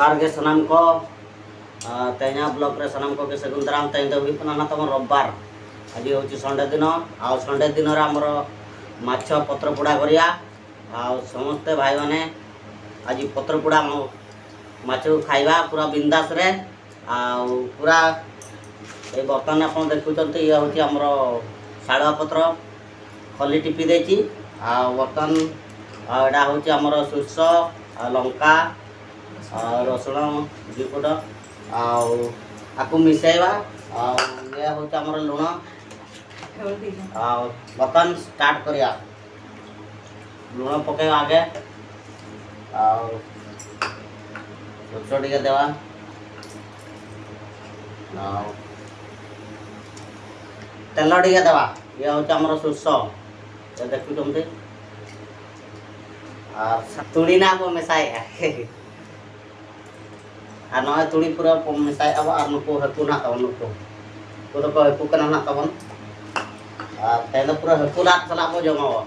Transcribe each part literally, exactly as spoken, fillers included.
ᱟᱨ ᱜᱮ ᱥᱟᱱᱟᱢ ᱠᱚ, ᱟᱨ ᱛᱮᱦᱮᱧᱟᱜ ᱵᱞᱚᱜ ᱨᱮ ᱥᱟᱱᱟᱢ ᱠᱚᱜᱮ ᱥᱟᱹᱜᱩᱱ ᱫᱟᱨᱟᱢ᱾ ᱛᱮᱦᱮᱧ ᱫᱚ ᱦᱩᱭᱩᱜ ᱠᱟᱱᱟ ᱱᱟᱜ ᱛᱟᱵᱚᱱ ᱨᱳᱵᱵᱟᱨ᱾ ᱟᱡ ᱦᱚᱪᱪᱷᱮ ᱥᱚᱱᱰᱮ ᱫᱤᱱᱚ, ᱟᱨ ᱥᱚᱱᱰᱮ ᱫᱤᱱᱚ ᱨᱮ ᱟᱢᱨᱚ ᱢᱟᱪᱷᱚ ᱯᱚᱛᱨᱚ ᱯᱚᱲᱟ ᱜᱚᱨᱤᱭᱟ, ᱟᱨ ସମସ୍ତେ ଭାଇମାନେ ଆଜି ପତ୍ରପୋଡ଼ା ମାଛ ଖାଇବା ପୁରା ବିନ୍ଦାସରେ। ଆଉ ପୁରା ଏ ବର୍ତ୍ତମାନ ଆପଣ ଦେଖୁଛନ୍ତି, ଇଏ ହେଉଛି ଆମର ଶାଳୁଆ ପତ୍ର, ଖଲି ଟିପି ଦେଇଛି। ଆଉ ବର୍ତ୍ତମାନ, ଆଉ ଏଇଟା ହେଉଛି ଆମର ସୋରିଷ, ଆଉ ଲଙ୍କା, ଆଉ ରସୁଣ, ଦି ଫୁଟ। ଆଉ ଆକୁ ମିଶାଇବା। ଆଉ ଇଏ ହେଉଛି ଆମର ଲୁଣ। ଆଉ ବର୍ତ୍ତମାନ ଷ୍ଟାର୍ଟ କରିବା। ଲୁଣ ପକେଇବା ଆଗେ। ଆଉ ସୋରିଷ ଟିକେ ଦେବା। ଆଉ ତେଲ ଟିକେ ଦେବା। ଇଏ ହେଉଛି ଆମର ସୋରିଷ, ଏ ଦେଖୁଛନ୍ତି। ଆଉ ତୁଳି ନା ବ ମେଶାଏ। ᱟᱨ ᱱᱚᱜᱼᱚᱭ ᱛᱩᱲᱤ ᱯᱩᱨᱟᱹ ᱵᱚᱱ ᱢᱮᱥᱟᱭᱮᱫᱼᱟ ᱵᱚ᱾ ᱟᱨ ᱱᱩᱠᱩ ᱦᱟᱹᱠᱩ ᱱᱟᱦᱟᱜ ᱛᱟᱵᱚᱱ, ᱱᱩᱠᱩ, ᱱᱩᱠᱩ ᱫᱚᱠᱚ ᱦᱟᱹᱠᱩ ᱠᱟᱱᱟ ᱱᱟᱦᱟᱜ ᱛᱟᱵᱚᱱ᱾ ᱟᱨ ᱛᱮᱦᱮᱧ ᱫᱚ ᱯᱩᱨᱟᱹ ᱦᱟᱹᱠᱩ ᱞᱟᱫ ᱥᱟᱞᱟᱜ ᱵᱚ ᱡᱚᱢᱟ ᱵᱚ᱾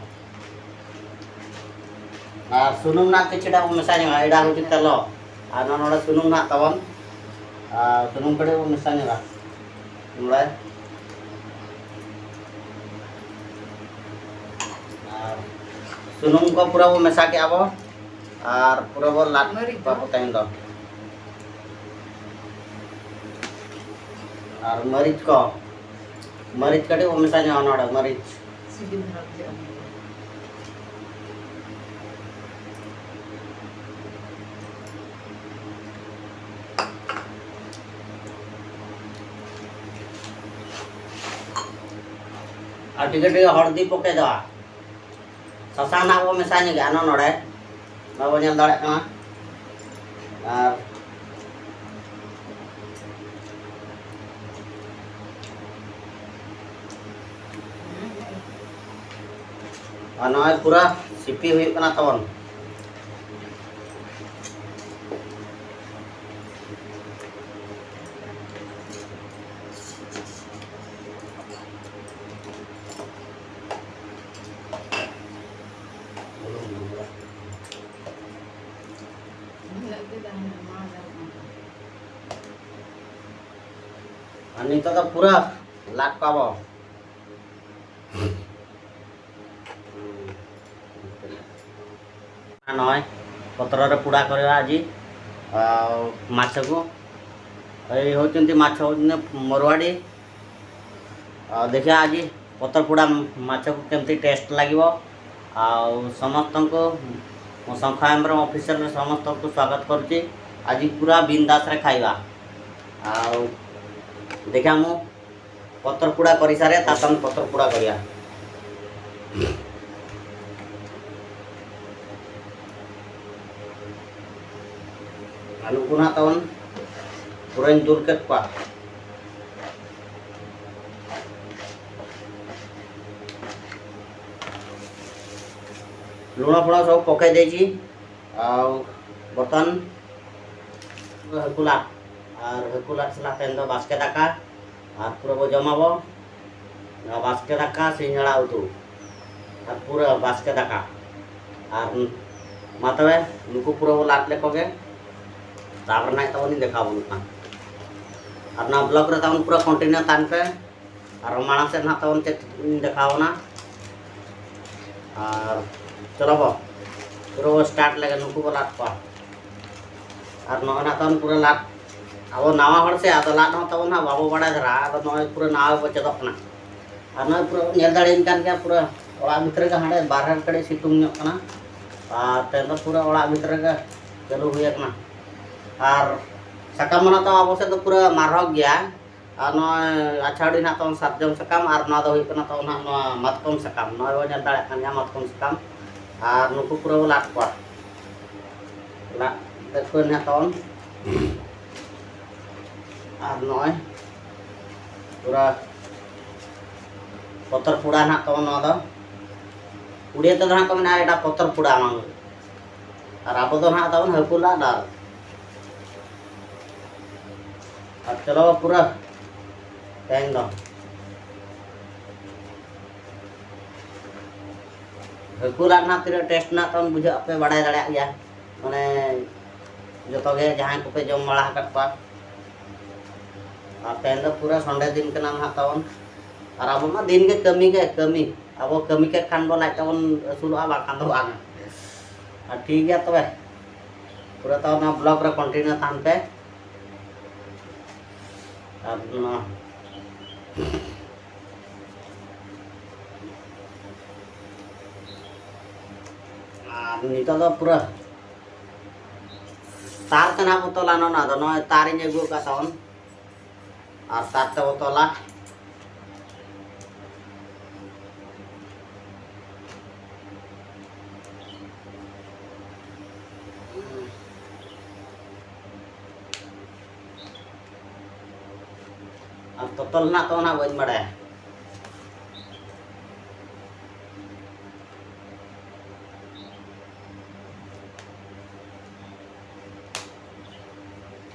ᱟᱨ ᱥᱩᱱᱩᱢ ᱱᱟᱦᱟᱜ ᱠᱤᱪᱷᱩᱴᱟ ᱵᱚ ᱢᱮᱥᱟ ᱧᱚᱜᱟ, ᱮᱰᱟ ᱦᱚᱪᱚ ᱛᱮᱞᱚ᱾ ᱟᱨ ᱱᱚᱣᱟ ᱱᱚᱰᱮ ᱥᱩᱱᱩᱢ ᱱᱟᱦᱟᱜ ᱛᱟᱵᱚᱱ, ᱟᱨ ᱥᱩᱱᱩᱢ ᱠᱟᱹᱴᱤᱡ ᱵᱚ ᱢᱮᱥᱟ ᱧᱚᱜᱟ ᱱᱚᱰᱮ᱾ ᱟᱨ ᱥᱩᱱᱩᱢ ᱠᱚ ᱯᱩᱨᱟᱹ ᱵᱚ ᱢᱮᱥᱟ ᱠᱮᱜᱼᱟ ᱵᱚ᱾ ᱟᱨ ᱯᱩᱨᱟᱹ ᱵᱚ ᱞᱟᱫ ᱢᱟᱹᱨᱤᱪ ᱫᱚ? ᱠᱚᱣᱟ ᱵᱚ ᱛᱮᱦᱮᱧ ᱫᱚ᱾ ᱟᱨ ᱢᱟᱹᱨᱤᱪ ᱠᱚ, ᱢᱟᱹᱨᱤᱪ ᱠᱟᱹᱴᱤᱡ ᱵᱚ ᱢᱮᱥᱟ ᱧᱚᱜᱼᱟ ᱱᱚᱰᱮ, ᱢᱟᱹᱨᱤᱪ᱾ ᱥᱤᱵᱤᱞ ᱫᱷᱟᱨᱟ ᱵᱩᱡᱷᱟᱹᱜᱼᱟ᱾ ᱟᱨ ᱴᱤᱠᱟᱹ ᱴᱤᱠᱟᱹ ᱦᱚᱲᱫᱤ ᱯᱚᱠᱮ ᱫᱚ᱾ ᱥᱟᱥᱟᱝ ᱱᱟᱜ ᱵᱚ ᱢᱮᱥᱟ ᱧᱚᱜᱟ ᱱᱚ ᱱᱚᱰᱮ᱾ ᱱᱚᱣᱟ ᱵᱚ ᱧᱮᱞ ᱫᱟᱲᱮᱭᱟᱜ ᱠᱟᱱᱟ᱾ ᱟᱨ, ᱟᱨ ᱱᱚᱜᱼᱚᱭ ᱯᱩᱨᱟᱹ ᱥᱤᱯᱤ ᱦᱩᱭᱩᱜ ᱠᱟᱱᱟ ᱛᱟᱵᱚᱱ᱾ ᱟᱨ ᱱᱤᱛᱚᱜ ᱫᱚ ᱯᱩᱨᱟᱹ ᱞᱟᱫ ᱠᱚᱣᱟ ᱵᱚ᱾ ᱱᱚᱜᱼᱚᱭ ᱯᱚᱛᱨᱚ ᱨᱮ ᱯᱩᱲᱟ କରିବା ଆଜି। ଆଉ ମାଛକୁ, ଏଇ ହେଉଛନ୍ତି ମାଛ ହେଉଛନ୍ତି ମରୁଆଡ଼ି। ଆଉ ଦେଖିବା ଆଜି ପତର ପୋଡ଼ା ମାଛକୁ କେମିତି ଟେଷ୍ଟ ଲାଗିବ। ଆଉ ସମସ୍ତଙ୍କୁ, ମୁଁ ଶଙ୍ଖା ଏମ୍ବ୍ରମ ଅଫିସିଆଲରେ ସମସ୍ତଙ୍କୁ ସ୍ୱାଗତ କରୁଛି। ଆଜି ପୁରା ବିନ୍ଦାସରେ ଖାଇବା। ଆଉ ଦେଖିବା, ମୁଁ ପତର ପୋଡ଼ା କରିସାରେ, ତାପରେ ପତର ପୋଡ଼ା କରିବା। ᱟᱨ ᱱᱩᱠᱩ ᱱᱟᱜ ᱛᱟᱵᱚᱱ ᱯᱩᱨᱟᱹᱧ ᱫᱩᱞ ᱠᱮᱫ ᱠᱚᱣᱟ᱾ ᱞᱩଣ ଫୁଣ ସବୁ ପକେଇ ଦେଇଛି। ଆଉ ବର୍ତ୍ତମାନ ᱦᱟᱹᱠᱩ ᱞᱟᱫ, ᱟᱨ ᱦᱟᱹᱠᱩ ᱞᱟᱫ ᱥᱟᱞᱟᱜ ᱛᱮᱦᱮᱧ ᱫᱚ ᱵᱟᱥᱠᱮ ᱫᱟᱠᱟ, ᱟᱨ ᱯᱩᱨᱟᱹ ᱵᱚ ᱡᱚᱢᱟᱵᱚ᱾ ᱱᱚᱣᱟ ᱵᱟᱥᱠᱮ ᱫᱟᱠᱟ, ᱥᱤᱧ ᱟᱲᱟᱜ ᱩᱛᱩ, ᱟᱨ ᱯᱩᱨᱟᱹ ᱵᱟᱥᱠᱮ ᱫᱟᱠᱟ᱾ ᱟᱨ ᱢᱟ ᱛᱚᱵᱮ, ᱱᱩᱠᱩ ᱯᱩᱨᱟᱹ ᱵᱚ ᱞᱟᱫ ᱞᱮᱠᱚ ᱜᱮ, ᱛᱟᱨᱯᱚᱨᱮ ᱱᱟᱜ ᱛᱟᱵᱚᱱ ᱤᱧ ᱫᱮᱠᱷᱟᱣ ᱟᱵᱚᱱ ᱠᱟᱱᱟ᱾ ᱟᱨ ᱱᱚᱣᱟ ᱵᱞᱚᱜ ᱨᱮ ᱛᱟᱵᱚᱱ ᱯᱩᱨᱟᱹ ᱠᱚᱱᱴᱤᱱᱤᱭᱩ ᱛᱟᱦᱮᱱ ᱯᱮ᱾ ᱟᱨ ᱢᱟᱲᱟᱝ ᱥᱮᱫ ᱱᱟᱦᱟᱜ ᱛᱟᱵᱚᱱ ᱪᱮᱫ ᱤᱧ ᱫᱮᱠᱷᱟᱣ ᱟᱵᱚᱱᱟ᱾ ᱟᱨ ᱪᱚᱞᱚ ᱵᱚ ᱯᱩᱨᱟᱹ ᱵᱚ ᱥᱴᱟᱨᱴ ᱞᱮᱜᱮ, ᱱᱩᱠᱩ ᱵᱚ ᱞᱟᱫ ᱠᱚᱣᱟ᱾ ᱟᱨ ᱱᱚᱜᱼᱚᱭ ᱱᱟᱜ ᱛᱟᱵᱚᱱ ᱯᱩᱨᱟᱹ ᱞᱟᱫ, ᱟᱵᱚ ᱱᱟᱣᱟ ᱦᱚᱲ ᱥᱮ, ᱟᱫᱚ ᱞᱟᱫ ᱦᱚᱸ ᱛᱟᱵᱚᱱ ᱦᱟᱸᱜ ᱵᱟᱵᱚ ᱵᱟᱲᱟᱭ ᱫᱷᱟᱨᱟ, ᱟᱫᱚ ᱱᱚᱜᱼᱚᱭ ᱯᱩᱨᱟᱹ ᱱᱟᱣᱟ ᱜᱮᱵᱚ ᱪᱮᱫᱚᱜ ᱠᱟᱱᱟ᱾ ᱟᱨ ᱱᱚᱜᱼᱚᱭ ᱯᱩᱨᱟᱹ ᱧᱮᱞ ᱫᱟᱲᱮᱭᱟᱹᱧ ᱠᱟᱱ ᱜᱮᱭᱟ, ᱯᱩᱨᱟᱹ ᱚᱲᱟᱜ ᱵᱷᱤᱛᱨᱤ ᱨᱮᱜᱮ, ᱦᱟᱸᱰᱮ ᱵᱟᱨᱦᱮ ᱨᱮ ᱠᱟᱹᱴᱤᱡ ᱥᱤᱛᱩᱝ ᱧᱚᱜ ᱠᱟᱱᱟ᱾ ᱟᱨ ᱛᱮᱦᱮᱧ ᱫᱚ ᱯᱩᱨᱟᱹ ᱚᱲᱟᱜ ᱵᱷᱤᱛᱨᱤ ᱨᱮᱜᱮ ᱪᱟᱹᱞᱩ ᱦᱩᱭ ᱟᱠᱟᱱᱟ᱾ ᱟᱨ ᱥᱟᱠᱟᱢ ᱢᱟ ᱱᱟᱜ ᱛᱟᱵᱚ ᱟᱵᱚ ᱥᱮᱫ ᱫᱚ ᱯᱩᱨᱟᱹ ᱢᱟᱨᱦᱚᱜ ᱜᱮᱭᱟ᱾ ᱟᱨ ᱱᱚᱜᱼᱚᱭ ᱟᱪᱷᱟᱲᱤ ᱱᱟᱜ ᱛᱟᱵᱚᱱ ᱥᱟᱨᱡᱚᱢ ᱥᱟᱠᱟᱢ, ᱟᱨ ᱱᱚᱣᱟ ᱫᱚ ᱦᱩᱭᱩᱜ ᱠᱟᱱᱟ ᱛᱟᱵᱚᱱ ᱦᱟᱸᱜ ᱱᱚᱣᱟ ᱢᱟᱛᱠᱚᱢ ᱥᱟᱠᱟᱢ᱾ ᱱᱚᱜᱼᱚᱭ ᱵᱚᱱ ᱧᱮᱞ ᱫᱟᱲᱮᱭᱟᱜ ᱠᱟᱱ ᱜᱮᱭᱟ ᱢᱟᱛᱠᱚᱢ ᱥᱟᱠᱟᱢ᱾ ᱟᱨ ᱱᱩᱠᱩ ᱯᱩᱨᱟᱹ ᱵᱚ ᱞᱟᱫ ᱠᱚᱣᱟ, ᱞᱟᱫ ᱠᱮᱫ ᱠᱚᱣᱟ ᱱᱟᱜ ᱛᱟᱵᱚᱱ᱾ ᱟᱨ ᱱᱚᱜᱼᱚᱭ ᱯᱩᱨᱟᱹ ᱯᱚᱛᱚᱨ ᱯᱩᱲᱟ ᱱᱟᱜ ᱛᱟᱵᱚᱱ ᱱᱚᱣᱟ ᱫᱚ᱾ ᱩᱲᱤᱭᱟ ᱛᱮᱫᱚ ᱱᱟᱜ ᱠᱚ ᱢᱮᱱᱟ ᱮᱴᱟ ᱯᱚᱛᱚᱨ ᱯᱩᱲᱟ ᱚᱱᱟ᱾ ᱟᱨ ᱟᱵᱚ ᱫᱚ ᱱᱟᱜ ᱛᱟᱵᱚᱱ ᱦᱟᱹᱠᱩ ᱞᱟᱫ ᱟᱨ, ᱟᱨ ᱪᱚᱞᱚ ᱯᱩᱨᱟᱹ ᱛᱮᱦᱮᱧ ᱫᱚ ᱦᱟᱹᱠᱩ ᱞᱟᱫ ᱨᱮᱱᱟᱜ ᱛᱤᱱᱟᱹᱜ ᱴᱮᱥᱴ ᱨᱮᱱᱟᱜ ᱛᱟᱵᱚᱱ ᱵᱩᱡᱷᱟᱹᱜ ᱟᱯᱮ ᱵᱟᱲᱟᱭ ᱫᱟᱲᱮᱭᱟᱜ ᱜᱮᱭᱟ, ᱢᱟᱱᱮ ᱡᱚᱛᱚ ᱜᱮ ᱡᱟᱦᱟᱸᱭ ᱠᱚᱯᱮ ᱡᱚᱢ ᱵᱟᱲᱟ ᱟᱠᱟᱫ ᱠᱚᱣᱟ᱾ ᱟᱨ ᱛᱮᱦᱮᱧ ᱫᱚ ᱯᱩᱨᱟᱹ ᱥᱚᱱᱰᱮ ᱫᱤᱱ ᱠᱟᱱᱟ ᱱᱟᱦᱟᱜ ᱛᱟᱵᱚᱱ᱾ ᱟᱨ ᱟᱵᱚ ᱢᱟ ᱫᱤᱱ ᱜᱮ ᱠᱟᱹᱢᱤ ᱜᱮ ᱠᱟᱹᱢᱤ᱾ ᱟᱵᱚ ᱠᱟᱹᱢᱤ ᱠᱮᱫ ᱠᱷᱟᱱ ᱵᱚ ᱞᱟᱡ ᱛᱟᱵᱚᱱ ᱟᱹᱥᱩᱞᱚᱜᱼᱟ, ᱵᱟᱝᱠᱷᱟᱱ ᱫᱚ ᱵᱟᱝ᱾ ᱟᱨ ᱴᱷᱤᱠ ᱜᱮᱭᱟ ᱛᱚᱵᱮ, ᱯᱩᱨᱟᱹ ᱛᱟᱵᱚᱱ ᱱᱚᱣᱟ vlog ᱨᱮ continue ᱛᱟᱦᱮᱱ ᱯᱮ᱾ ᱟᱨ ᱱᱚᱣᱟ ᱟᱨ ᱱᱤᱛᱚᱜ ᱫᱚ ᱯᱩᱨᱟᱹ ᱛᱟᱨ ᱛᱮ ᱱᱟᱦᱟᱜ ᱵᱚ ᱛᱚᱞᱟ ᱱᱚᱜᱼᱚ ᱱᱚᱣᱟ ᱫᱚ᱾ ᱱᱚᱜᱼᱚᱭ ᱛᱟᱨᱤᱧ ᱟᱹᱜᱩ ᱟᱠᱟᱫ ᱛᱟᱵᱚᱱ, ᱟᱨ ᱛᱟᱨ ᱛᱮᱵᱚ ᱛᱚᱞᱟ᱾ ᱟᱨ ᱛᱚᱛᱚᱞ ᱨᱮᱱᱟᱜ ᱛᱚ ᱚᱱᱟ ᱵᱟᱹᱧ ᱵᱟᱲᱟᱭᱟ᱾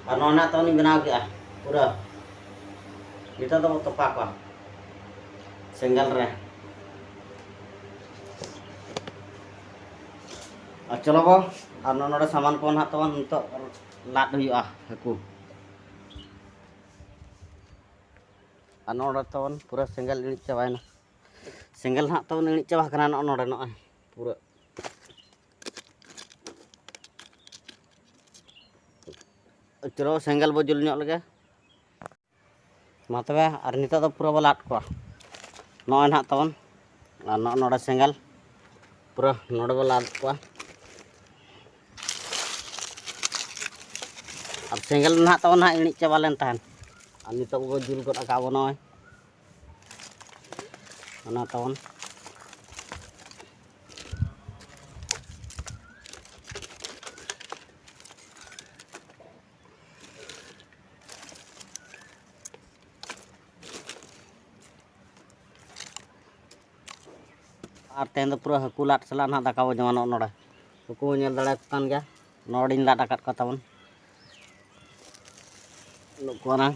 ᱟᱨ ᱱᱚᱣᱟ ᱨᱮᱱᱟᱜ ᱛᱚ ᱚᱱᱤᱧ ᱵᱮᱱᱟᱣ ᱠᱮᱜᱼᱟ ᱯᱩᱨᱟᱹ᱾ ᱱᱤᱛᱚᱜ ᱫᱚᱵᱚ ᱛᱚᱯᱟ ᱠᱚᱣᱟ ᱥᱮᱸᱜᱮᱞ ᱨᱮ᱾ ᱟᱨ ᱪᱚᱞᱚ ᱵᱚ, ᱟᱨ ᱱᱚᱜᱼᱚ ᱱᱚᱰᱮ ᱥᱟᱢᱟᱱ ᱠᱚ ᱱᱟᱦᱟᱜ ᱛᱟᱵᱚᱱ ᱱᱤᱛᱚᱜ ᱞᱟᱫ ᱦᱩᱭᱩᱜᱼᱟ ᱦᱟᱹᱠᱩ᱾ ᱟᱨ ᱱᱚᱜᱼᱚ ᱱᱚᱰᱮ ᱛᱟᱵᱚᱱ ᱯᱩᱨᱟᱹ ᱥᱮᱸᱜᱮᱞ ᱤᱬᱤᱡ ᱪᱟᱵᱟᱭᱮᱱᱟ᱾ ᱥᱮᱸᱜᱮᱞ ᱱᱟᱦᱟᱜ ᱛᱟᱵᱚᱱ ᱤᱬᱤᱡ ᱪᱟᱵᱟ ᱟᱠᱟᱱᱟ ᱱᱚᱜᱼᱚ ᱱᱚᱰᱮ ᱱᱚᱜᱼᱚᱭ ᱯᱩᱨᱟᱹ᱾ ᱪᱚᱞᱚ ᱥᱮᱸᱜᱮᱞ ᱵᱚ ᱡᱩᱞ ᱧᱚᱜ ᱞᱮᱜᱮ᱾ ᱢᱟ ᱛᱚᱵᱮ, ᱟᱨ ᱱᱤᱛᱚᱜ ᱫᱚ ᱯᱩᱨᱟᱹ ᱵᱚ ᱞᱟᱫ ᱠᱚᱣᱟ᱾ ᱱᱚᱜᱼᱚᱭ ᱱᱟᱦᱟᱜ ᱛᱟᱵᱚᱱ, ᱟᱨ ᱱᱚᱜᱼᱚ ᱱᱚᱰᱮ ᱥᱮᱸᱜᱮᱞ, ᱯᱩᱨᱟᱹ ᱱᱚᱰᱮ ᱵᱚ ᱞᱟᱫ ᱠᱚᱣᱟ᱾ ᱟᱨ ᱥᱮᱸᱜᱮᱞ ᱱᱟᱦᱟᱜ ᱛᱟᱵᱚᱱ ᱱᱟᱦᱟᱜ ᱤᱬᱤᱡ ᱪᱟᱵᱟ ᱞᱮᱱ ᱛᱟᱦᱮᱱ, ᱟᱨ ᱱᱤᱛᱚᱜ ᱵᱚ ᱡᱩᱞ ᱜᱚᱫ ᱟᱠᱟᱫ ᱵᱚ ᱱᱚᱜᱼᱚᱭ ᱚᱱᱟ ᱛᱟᱵᱚᱱ᱾ ᱟᱨ ᱛᱮᱦᱮᱧ ᱫᱚ ᱯᱩᱨᱟᱹ ᱦᱟᱹᱠᱩ ᱞᱟᱫ ᱥᱟᱞᱟᱜ ᱱᱟᱦᱟᱜ ᱫᱟᱠᱟ ᱵᱚ ᱡᱚᱢᱟ ᱱᱚᱜᱼᱚ ᱱᱚᱰᱮ᱾ ᱱᱩᱠᱩ ᱵᱚ ᱧᱮᱞ ᱫᱟᱲᱮᱭᱟᱠᱚ ᱠᱟᱱ ᱜᱮᱭᱟ, ᱱᱚᱰᱮᱧ ᱞᱟᱫ ᱟᱠᱟᱫ ᱠᱚᱣᱟ ᱛᱟᱵᱚᱱ᱾ ᱱᱩᱠᱩ ᱱᱟᱝ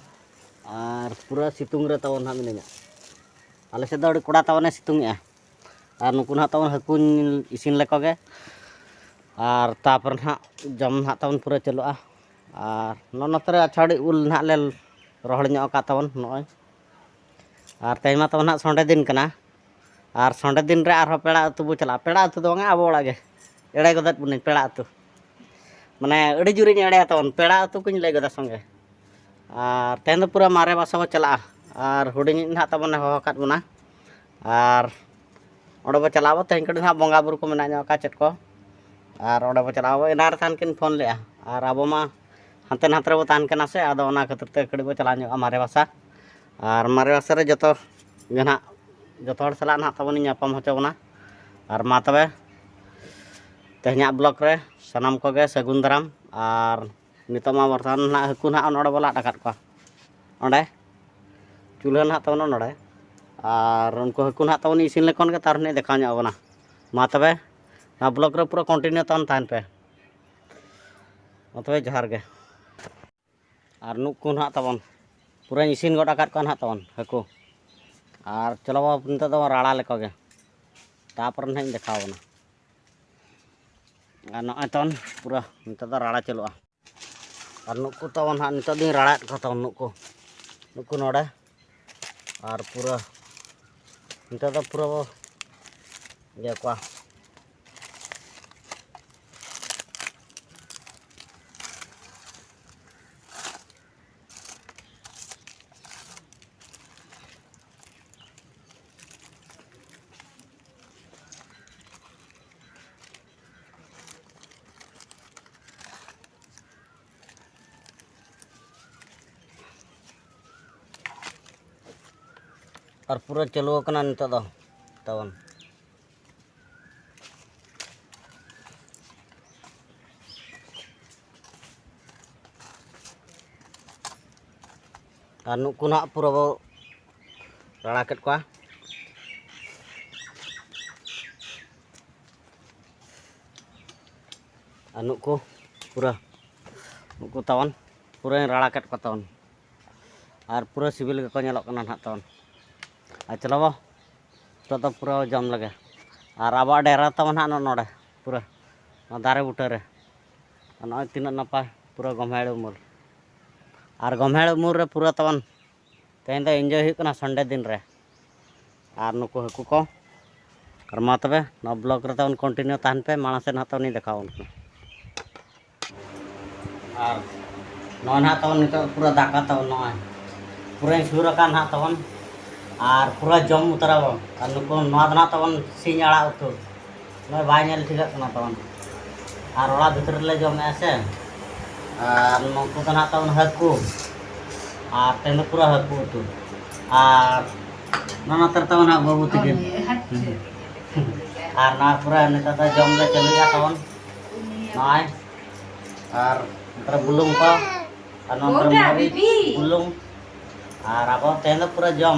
ᱟᱨ ᱯᱩᱨᱟᱹ ᱥᱤᱛᱩᱝ ᱨᱮ ᱛᱟᱵᱚᱱ ᱱᱟᱦᱟᱜ ᱢᱤᱱᱟᱹᱧᱟ᱾ ᱟᱞᱮ ᱥᱮᱫ ᱫᱚ ᱟᱹᱰᱤ ᱠᱚᱲᱟ ᱛᱟᱵᱚᱱᱮ ᱥᱤᱛᱩᱝ ᱮᱜᱼᱟ᱾ ᱟᱨ ᱱᱩᱠᱩ ᱱᱟᱦᱟᱜ ᱛᱟᱵᱚᱱ ᱦᱟᱹᱠᱩᱧ ᱤᱥᱤᱱ ᱞᱮᱠᱚ ᱜᱮ, ᱟᱨ ᱛᱟᱨᱯᱚᱨᱮ ᱱᱟᱦᱟᱜ ᱡᱚᱢ ᱱᱟᱦᱟᱜ ᱛᱟᱵᱚᱱ ᱯᱩᱨᱟᱹ ᱪᱟᱹᱞᱩᱜᱼᱟ᱾ ᱟᱨ ᱱᱚᱜᱼᱚ ᱱᱚᱛᱮ ᱨᱮ ᱟᱪᱷᱟᱲᱤ ᱩᱞ ᱱᱟᱦᱟᱜ ᱞᱮ ᱨᱚᱦᱚᱲ ᱧᱚᱜ ᱟᱠᱟᱫ ᱛᱟᱵᱚᱱ ᱱᱚᱜᱼᱚᱭ᱾ ᱟᱨ ᱛᱮᱦᱮᱧ ᱢᱟ ᱛᱟᱵᱚᱱ ᱦᱟᱸᱜ ᱥᱚᱸᱰᱮ ᱫᱤᱱ ᱠᱟᱱᱟ᱾ ᱟᱨ ᱥᱚᱸᱰᱮ ᱫᱤᱱ ᱨᱮ ᱟᱨᱦᱚᱸ ᱯᱮᱲᱟ ᱟᱹᱛᱩ ᱵᱚ ᱪᱟᱞᱟᱜᱼᱟ᱾ ᱯᱮᱲᱟ ᱟᱹᱛᱩ ᱫᱚ ᱵᱟᱝᱟ, ᱟᱵᱚ ᱚᱲᱟᱜ ᱜᱮ᱾ ᱮᱲᱮ ᱜᱚᱫᱮᱫ ᱵᱚᱱᱟᱹᱧ, ᱯᱮᱲᱟ ᱟᱹᱛᱩ᱾ ᱢᱟᱱᱮ ᱟᱹᱰᱤ ᱡᱳᱨᱤᱧ ᱮᱲᱮᱭᱟ ᱛᱟᱵᱚᱱ, ᱯᱮᱲᱟ ᱟᱹᱛᱩ ᱠᱚᱧ ᱞᱟᱹᱭ ᱜᱚᱫᱟ ᱥᱚᱸᱜᱮ᱾ ᱟᱨ ᱛᱮᱦᱮᱧ ᱫᱚ ᱯᱩᱨᱟᱹ ᱢᱟᱨᱮ ᱵᱟᱥᱟ ᱵᱚ ᱪᱟᱞᱟᱜᱼᱟ᱾ ᱟᱨ ᱦᱩᱰᱤᱧᱤᱡ ᱱᱟᱦᱟᱜ ᱛᱟᱵᱚᱱᱮ ᱦᱚᱦᱚ ᱟᱠᱟᱫ ᱵᱚᱱᱟ᱾ ᱟᱨ ᱚᱸᱰᱮ ᱵᱚ ᱪᱟᱞᱟᱜ ᱟᱵᱚ᱾ ᱛᱮᱦᱮᱧ ᱠᱟᱹᱴᱤᱡ ᱱᱟᱦᱟᱜ ᱵᱚᱸᱜᱟ ᱵᱩᱨᱩ ᱠᱚ ᱢᱮᱱᱟᱜ ᱧᱚᱜ ᱟᱠᱟᱫ ᱪᱮᱫ ᱠᱚ᱾ ᱟᱨ ᱚᱸᱰᱮ ᱵᱚ ᱪᱟᱞᱟᱜ ᱟᱵᱚ᱾ ᱮᱱᱟᱝ ᱨᱮ ᱛᱟᱦᱮᱱ ᱠᱤᱱ ᱯᱷᱳᱱ ᱞᱮᱫᱼᱟ᱾ ᱟᱨ ᱟᱵᱚ ᱢᱟ ᱦᱟᱱᱛᱮ ᱱᱟᱛᱮ ᱨᱮᱵᱚ ᱛᱟᱦᱮᱱ ᱠᱟᱱᱟ ᱥᱮ, ᱟᱫᱚ ᱚᱱᱟ ᱠᱷᱟᱹᱛᱤᱨ ᱛᱮ ᱠᱟᱹᱴᱤᱡ ᱵᱚ ᱪᱟᱞᱟᱣ ᱧᱚᱜᱼᱟ ᱢᱟᱨᱮ ᱵᱟᱥᱟ᱾ ᱟᱨ ᱢᱟᱨᱮ ᱵᱟᱥᱟ ᱨᱮ ᱡᱚᱛᱚ ᱜᱮ ᱱᱟᱦᱟᱜ, ᱡᱚᱛᱚ ᱦᱚᱲ ᱥᱟᱞᱟᱜ ᱱᱟᱦᱟᱜ ᱛᱟᱵᱚᱱᱤᱧ ᱧᱟᱯᱟᱢ ᱦᱚᱪᱚ ᱵᱚᱱᱟ᱾ ᱟᱨ ᱢᱟ ᱛᱚᱵᱮ, ᱛᱮᱦᱮᱧᱟᱜ ᱵᱞᱚᱜ ᱨᱮ ᱥᱟᱱᱟᱢ ᱠᱚᱜᱮ ᱥᱟᱹᱜᱩᱱ ᱫᱟᱨᱟᱢ᱾ ᱟᱨ ᱱᱤᱛᱚᱜ ᱢᱟ ᱵᱚᱨᱛᱚᱢᱟᱱ ᱱᱟᱦᱟᱜ ᱦᱟᱹᱠᱩ ᱱᱟᱦᱟᱜ ᱱᱚᱰᱮ ᱵᱚ ᱞᱟᱫ ᱟᱠᱟᱫ ᱠᱚᱣᱟ, ᱚᱸᱰᱮ ᱪᱩᱞᱦᱟᱹ ᱱᱟᱦᱟᱜ ᱛᱟᱵᱚᱱ ᱱᱚᱰᱮ᱾ ᱟᱨ ᱩᱱᱠᱩ ᱦᱟᱹᱠᱩ ᱱᱟᱦᱟᱜ ᱛᱟᱵᱚᱱ ᱤᱥᱤᱱ ᱞᱮᱠᱷᱟᱱ ᱜᱮ ᱛᱟᱨ ᱱᱟᱦᱟᱜ ᱫᱮᱠᱷᱟᱣ ᱧᱚᱜ ᱟᱵᱚᱱᱟ᱾ ᱢᱟ ᱛᱚᱵᱮ, ᱱᱚᱣᱟ ᱵᱞᱚᱜ ᱨᱮ ᱯᱩᱨᱟᱹ ᱠᱚᱱᱴᱤᱱᱤᱭᱩ ᱛᱟᱵᱚᱱ ᱛᱟᱦᱮᱱ ᱯᱮ᱾ ᱢᱟ ᱛᱚᱵᱮ, ᱡᱚᱦᱟᱨ ᱜᱮ᱾ ᱟᱨ ᱱᱩᱠᱩ ᱱᱟᱦᱟᱜ ᱛᱟᱵᱚᱱ ᱯᱩᱨᱟᱹᱧ ᱤᱥᱤᱱ ᱜᱚᱫ ᱟᱠᱟᱫ ᱠᱚᱣᱟ ᱱᱟᱦᱟᱜ ᱛᱟᱵᱚᱱ ᱦᱟᱹᱠᱩ᱾ ᱟᱨ ᱪᱚᱞᱚ ᱵᱟᱵᱟ, ᱱᱤᱛᱚᱜ ᱫᱚ ᱨᱟᱲᱟ ᱞᱮᱠᱚ ᱜᱮ, ᱛᱟᱯᱚᱨᱮ ᱱᱟᱦᱟᱜ ᱤᱧ ᱫᱮᱠᱷᱟᱣ ᱟᱵᱚᱱᱟ᱾ ᱟᱨ ᱱᱚᱜᱼᱚᱭ ᱛᱟᱵᱚᱱ ᱯᱩᱨᱟᱹ ᱱᱤᱛᱚᱜ ᱫᱚ ᱨᱟᱲᱟ ᱪᱟᱹᱞᱩᱜᱼᱟ᱾ ᱟᱨ ᱱᱩᱠᱩ ᱛᱟᱵᱚᱱ ᱦᱟᱸᱜ ᱱᱤᱛᱚᱜ ᱫᱚᱧ ᱨᱟᱲᱟᱭᱮᱫ ᱠᱚᱣᱟ ᱛᱟᱵᱚᱱ ᱱᱩᱠᱩ, ᱱᱩᱠᱩ ᱱᱚᱰᱮ᱾ ᱟᱨ ᱯᱩᱨᱟᱹ ᱱᱤᱛᱚᱜ ᱫᱚ ᱯᱩᱨᱟᱹ ᱵᱚ ᱤᱭᱟᱹ ᱠᱚᱣᱟ᱾ ᱟᱨ ᱯᱩᱨᱟᱹ ᱪᱟᱹᱞᱩ ᱟᱠᱟᱱᱟ ᱱᱤᱛᱚᱜ ᱫᱚ ᱛᱟᱵᱚᱱ᱾ ᱟᱨ ᱱᱩᱠᱩ ᱱᱟᱦᱟᱜ ᱯᱩᱨᱟᱹ ᱵᱚ ᱨᱟᱲᱟ ᱠᱮᱫ ᱠᱚᱣᱟ᱾ ᱟᱨ ᱱᱩᱠᱩ ᱯᱩᱨᱟᱹ, ᱱᱩᱠᱩ ᱛᱟᱵᱚᱱ ᱯᱩᱨᱟᱹᱧ ᱨᱟᱲᱟ ᱠᱮᱫ ᱠᱚᱣᱟ ᱛᱟᱵᱚᱱ᱾ ᱟᱨ ᱯᱩᱨᱟᱹ ᱥᱤᱵᱤᱞ ᱜᱮᱠᱚ ᱧᱮᱞᱚᱜ ᱠᱟᱱᱟ ᱱᱟᱦᱟᱜ ᱛᱟᱵᱚᱱ᱾ ᱟᱨ ᱪᱚᱞᱚ ᱵᱚ, ᱱᱤᱛᱚᱜ ᱫᱚ ᱯᱩᱨᱟᱹ ᱡᱚᱢ ᱞᱮᱜᱮ᱾ ᱟᱨ ᱟᱵᱚᱣᱟᱜ ᱰᱮᱨᱟ ᱛᱟᱵᱚᱱ ᱦᱟᱸᱜ ᱱᱚᱜᱼᱚ ᱱᱚᱰᱮ, ᱯᱩᱨᱟᱹ ᱱᱚᱣᱟ ᱫᱟᱨᱮ ᱵᱩᱴᱟᱹ ᱨᱮ᱾ ᱟᱨ ᱱᱚᱜᱼᱚᱭ ᱛᱤᱱᱟᱹᱜ ᱱᱟᱯᱟᱭ ᱯᱩᱨᱟᱹ ᱜᱚᱢᱦᱮᱲ ᱩᱢᱩᱞ᱾ ᱟᱨ ᱜᱚᱢᱦᱮᱲ ᱩᱢᱩᱞ ᱨᱮ ᱯᱩᱨᱟᱹ ᱛᱟᱵᱚᱱ ᱛᱮᱦᱮᱧ ᱫᱚ enjoy ᱦᱩᱭᱩᱜ ᱠᱟᱱᱟ Sunday ᱫᱤᱱ ᱨᱮ᱾ ᱟᱨ ᱱᱩᱠᱩ ᱦᱟᱹᱠᱩ ᱠᱚ, ᱟᱨ ᱢᱟ ᱛᱚᱵᱮ ᱱᱚᱣᱟ vlog ᱨᱮ ᱛᱟᱵᱚᱱ continue ᱛᱟᱦᱮᱱ ᱯᱮ, ᱢᱟᱲᱟᱝ ᱥᱮᱫ ᱱᱟᱦᱟᱜ ᱛᱟᱵᱚᱱᱤᱧ ᱫᱮᱠᱷᱟᱣ ᱟᱵᱚᱱ ᱠᱟᱱᱟ᱾ ᱟᱨ ᱱᱚᱜᱼᱚᱭ ᱱᱟᱦᱟᱜ ᱛᱟᱵᱚᱱ ᱱᱤᱛᱚᱜ ᱯᱩᱨᱟᱹ ᱫᱟᱠᱟ ᱛᱟᱵᱚᱱ ᱱᱚᱜᱼᱚᱭ ᱯᱩᱨᱟᱹᱧ ᱥᱩᱨ ᱟᱠᱟᱱ ᱱᱟᱦᱟᱜ ᱛᱟᱵᱚᱱ, ᱟᱨ ᱯᱩᱨᱟᱹ ᱡᱚᱢ ᱩᱛᱟᱹᱨᱟᱵᱚᱱ᱾ ᱟᱨ ᱱᱩᱠᱩ ᱱᱚᱣᱟ ᱫᱚ ᱱᱟᱦᱟᱜ ᱛᱟᱵᱚᱱ ᱥᱤᱧ ᱟᱲᱟᱜ ᱩᱛᱩ, ᱱᱚᱜᱼᱚᱭ ᱵᱟᱭ ᱧᱮᱞ ᱴᱷᱤᱠᱟᱹᱜ ᱠᱟᱱᱟ ᱛᱟᱵᱚᱱ᱾ ᱟᱨ ᱚᱲᱟᱜ ᱵᱷᱤᱛᱨᱤ ᱨᱮᱞᱮ ᱡᱚᱢᱮᱫᱼᱟ ᱥᱮ᱾ ᱟᱨ ᱱᱩᱠᱩ ᱫᱚ ᱱᱟᱦᱟᱜ ᱛᱟᱵᱚᱱ ᱦᱟᱹᱠᱩ, ᱟᱨ ᱛᱮᱦᱮᱧ ᱫᱚ ᱯᱩᱨᱟᱹ ᱦᱟᱹᱠᱩ ᱩᱛᱩ᱾ ᱟᱨ ᱱᱚᱣᱟ ᱱᱚᱛᱮ ᱨᱮ ᱛᱟᱵᱚᱱ ᱦᱟᱸᱜ ᱵᱟᱹᱵᱩ ᱛᱟᱹᱠᱤᱱ᱾ ᱟᱨ ᱱᱚᱣᱟ ᱯᱩᱨᱟᱹ ᱱᱤᱛᱚᱜ ᱫᱚ ᱡᱚᱢ ᱞᱮ ᱪᱟᱹᱞᱩᱭᱮᱫᱼᱟ ᱛᱟᱵᱚᱱ ᱱᱚᱜᱼᱚᱭ᱾ ᱟᱨ ᱱᱚᱛᱮ ᱨᱮ ᱵᱩᱞᱩᱝ ᱠᱚ, ᱟᱨ ᱱᱚᱛᱮ ᱨᱮ ᱢᱟᱹᱨᱤᱪ, ᱵᱩᱞᱩᱝ᱾ ᱟᱨ ᱟᱵᱚ ᱛᱮᱦᱮᱧ ᱫᱚ ᱯᱩᱨᱟᱹ ᱡᱚᱢ᱾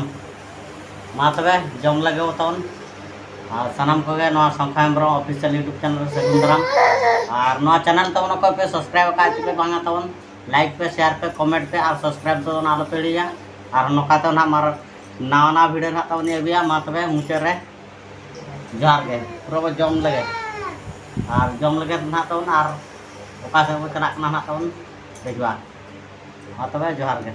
ᱢᱟ ᱛᱚᱵᱮ ᱡᱚᱢ ᱞᱮᱜᱮ ᱵᱚ ᱛᱟᱵᱚᱱ᱾ ᱟᱨ ᱥᱟᱱᱟᱢ ᱠᱚᱜᱮ ᱱᱚᱣᱟ ᱥᱚᱝᱠᱷᱟ ᱦᱮᱢᱵᱨᱚᱢ official YouTube channel ᱨᱮ ᱥᱟᱹᱜᱩᱱ ᱫᱟᱨᱟᱢ᱾ ᱟᱨ ᱱᱚᱣᱟ channel ᱛᱟᱵᱚᱱ ᱚᱠᱚᱭ ᱯᱮ subscribe ᱟᱠᱟᱫ ᱪᱮ ᱯᱮ ᱵᱟᱝᱟ ᱛᱟᱵᱚᱱ, like ᱯᱮ, share ᱯᱮ, comment ᱯᱮ ᱟᱨ subscribe ᱫᱚ ᱚᱱᱟ ᱟᱞᱚ ᱯᱮ ᱦᱤᱲᱤᱧᱟ᱾ ᱟᱨ ᱱᱚᱝᱠᱟ ᱛᱮ ᱱᱟᱦᱟᱜ ᱢᱟᱨ-, ᱱᱟᱣᱟ ᱱᱟᱣᱟ video ᱱᱟᱦᱟᱜ ᱛᱟᱵᱚᱱ ᱤᱧ ᱟᱹᱜᱩᱭᱟ᱾ ᱢᱟ ᱛᱚᱵᱮ ᱢᱩᱪᱟᱹᱫ ᱨᱮ ᱡᱚᱦᱟᱨ ᱜᱮ, ᱯᱩᱨᱟᱹ ᱵᱚ ᱡᱚᱢ ᱞᱮᱜᱮ᱾ ᱟᱨ ᱡᱚᱢ ᱞᱮᱜᱮ ᱱᱟᱦᱟᱜ ᱛᱟᱵᱚᱱ ᱟᱨ ᱚᱠᱟ ᱥᱮᱫ ᱵᱚ ᱪᱟᱞᱟᱜ ᱠᱟᱱᱟ ᱱᱟᱦᱟᱜ ᱛᱟᱵᱚᱱ ᱫᱮᱠᱷᱩᱣᱟ᱾ ᱢᱟ ᱛᱚᱵᱮ ᱡᱚᱦᱟᱨ ᱜᱮ᱾